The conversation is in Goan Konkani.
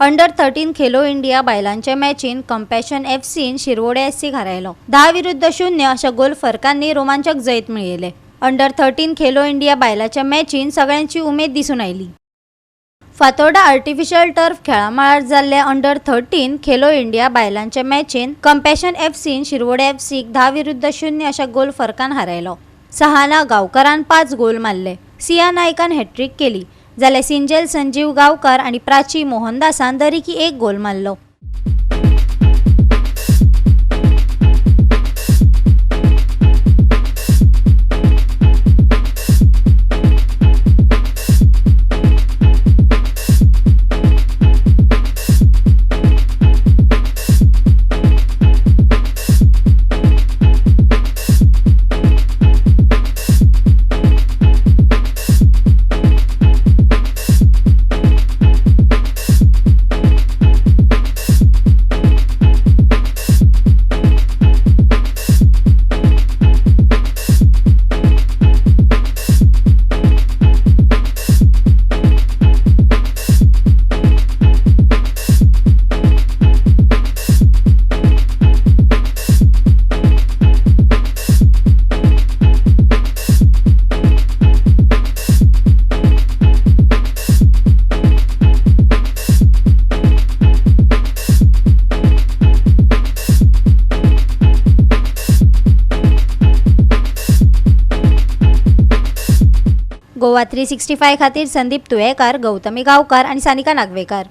अंडर 13 खेलो इंडिया बायलांचे मॅचीन कंपॅशन एफसीन शिरवोडे एससीक हारायलो. 10-0 अशा गोल फरकांनी रोमांचक जैत मेळयले. अंडर 13 खेलो इंडिया बायलांच्या मॅचीन सगळ्यांची उमेद दिसून आयली. फातोर्डा आर्टिफिशियल टर्फ खेळामळार जाल्ले अंडर 13 खेलो इंडिया बायलांच्या मॅचीन कंपॅशन एफसीन शिरवोडे एफसीक 10-0 अशा गोल फरकान हारायलो. सहाना गांवकारान 5 गोल मारले. सिया नायकान हॅट्रीक केली, जाल्यार सिंजेल संजीव गांवकार आनी प्राची मोहनदासान दरेकी 1 गोल मारलो. गोवा 365 खातीर संदीप तुयेकार, गौतमी गांवकार आनी सानिका नागवेकार.